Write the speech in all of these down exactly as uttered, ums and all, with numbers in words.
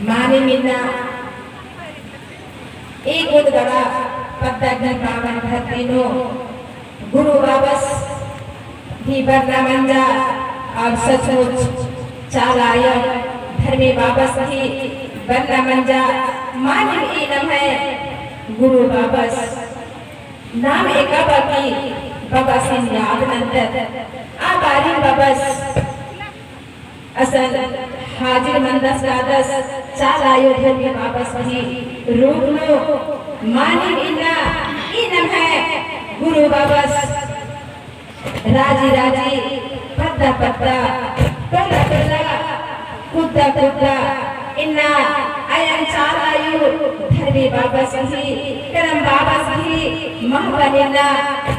मानिम इन्ना ई कुँड़ुख़ गड़ा पद्दा गही पावन धरती नू गुरु बाबस गही बरना मंजा, और सचमुच चाला आयो धर्मे बाबस गही बरना मंजा। मानिम ई नम्है गुरु बाबस नाम एका बाकी बाबासिन याद नन्दत। आ बारी बाबस असन हाजिर मंदस कादस, चाला आयो धर्मे बाबस गही रूप नू। मानिम इन्ना ई नम्है गुरु बाबस राजी राजी, पद्दा पद्दा, टोला टोला, कुद्दा कुद्दा, इन्ना अयंग चाला आयो धर्मे बाबस गही, करम बाबस गही महबा नू इन्ना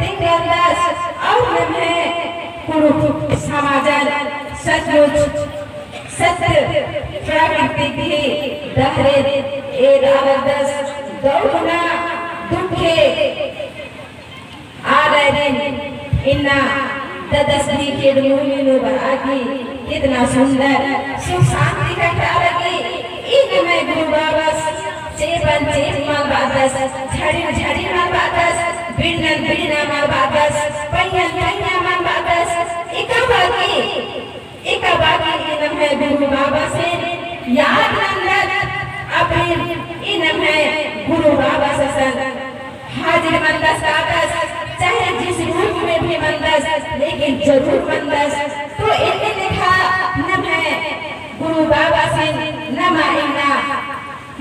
तिंगरदस। और नम्है कुँड़ुख़ समाजन सचमुच सत्य प्रकृति गही डहरे एरालदस। दौ गुना दुखे आलरिन इन्ना ददस गही खेड़ मुहली नू बरआ की कितना सुंदर सुख शांति कटआ लगी। ई नम्है गुरु बाबस चेपन चेप मल बअदस, झड़िन झड़ी मल बअदस, बिड़नन बिड़ना मल बअदस, पैयन पैया मल बअदस। एका बाकी, एका बाकी ई नम्है गुरु बाबसिन याद नन्दत। अबरिन ई नम्है गुरु बाबस असन हाजिर मंदस कादस, चाहे जिस रूप में भी मंदस, लेकिन जरूर मंदस। तो इन्ने लेखा नम्है गुरु बाबसिन नमा इन्ना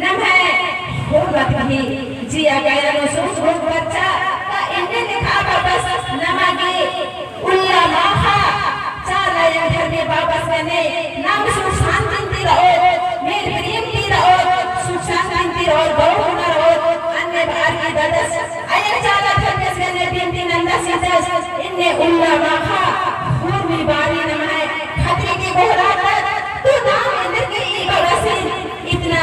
नम्है होरमत गही जिया काया नू सुख दुख बरचा, ता इन्ने लेखा बाबस नमा गे उल्ला माखा, चाला आयो धर्मे बाबस गने नाम सुख शांतिन ती रओत, मेल प्रेम ती रओत, सुख शांतिन ती रओत, दौ गुना रओत। अन्ने बअर की ददस अयंग चाला धर्मेस गने बिनती नन्दस चिअदस, इन्ने उल्ला माखा उर्मी बारी नम्है खतरी की गोहरादत। तो नाम एन्देरगे ई बाबसिन इतना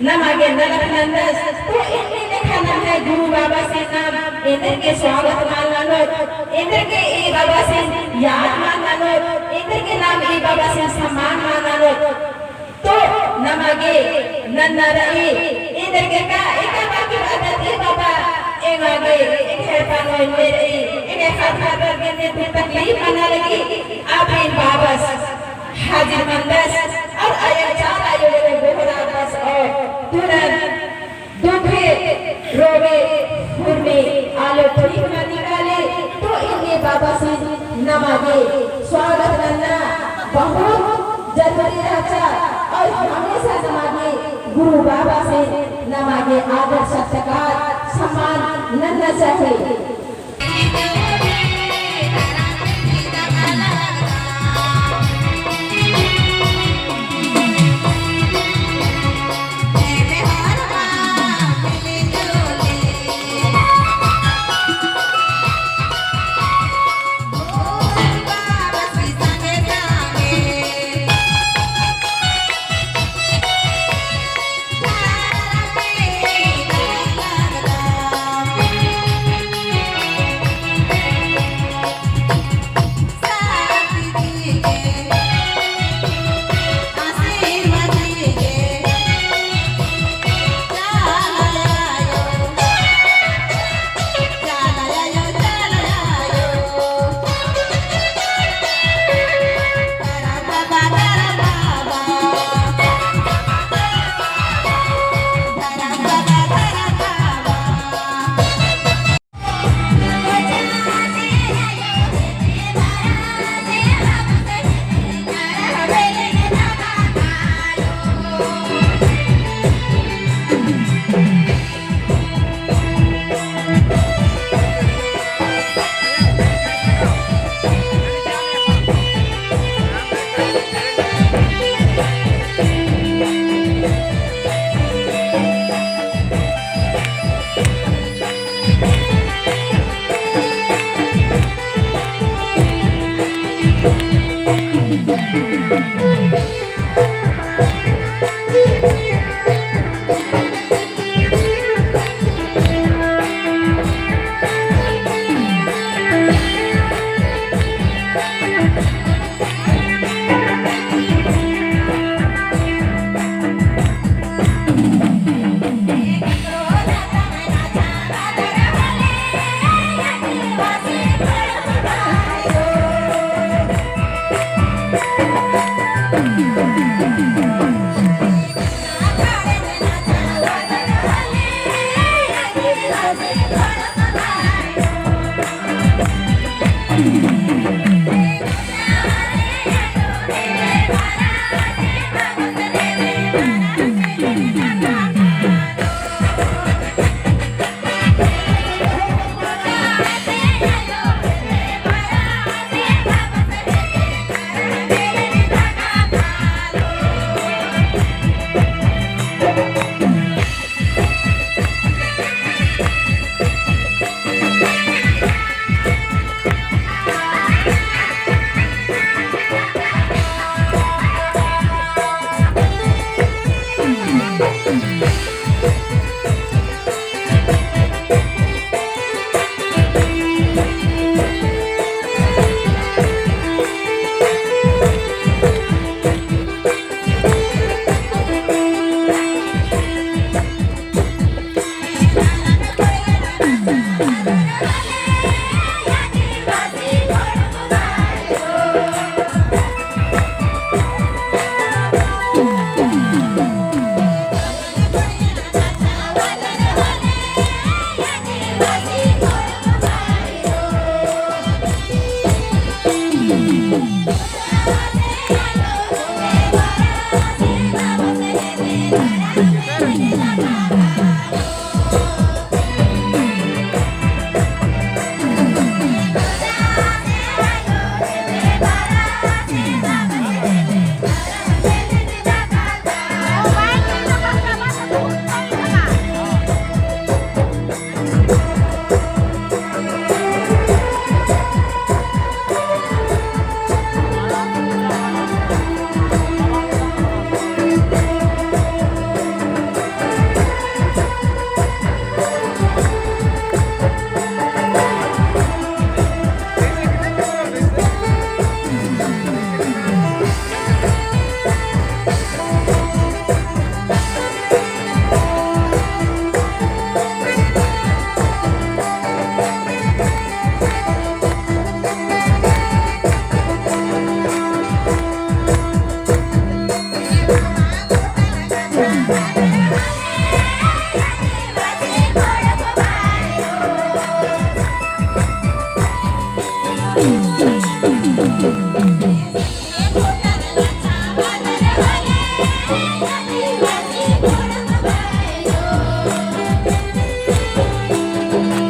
नमा गे नलख नन्दस। तो इन्ने लेखा नम्है गुरु बाबसिन नाम एन्देरगे स्वागत मल ननोत, एन्देरगे ई बाबसिन याद मल ननोत, एन्देरगे नाम ई बाबसिन सम्मान मल ननोत। तो नमा गे नन्ना रई, एन्देरगे का एका बाकी बअदत, ए बाबा, एंगा गे, एंग्है पनो एन्ने रई, एंग्है खादर गे एन्ने दुख तकलीफ मना लगी। अबरिन बाबस हाजिर मंदस और अयंग चाला आयो गे गोहरादस और तुरंत दुखे रोवे उर्मी आलो ठीक मनी काली। तो इन्ने बाबसिन नमा गे स्वागत नन्ना बहुत जरूरी रहचा और हमेशा नमा गे गुरु बाबसिन नमा गे आदर सत्कार सम्मान नन्ना चाहिए।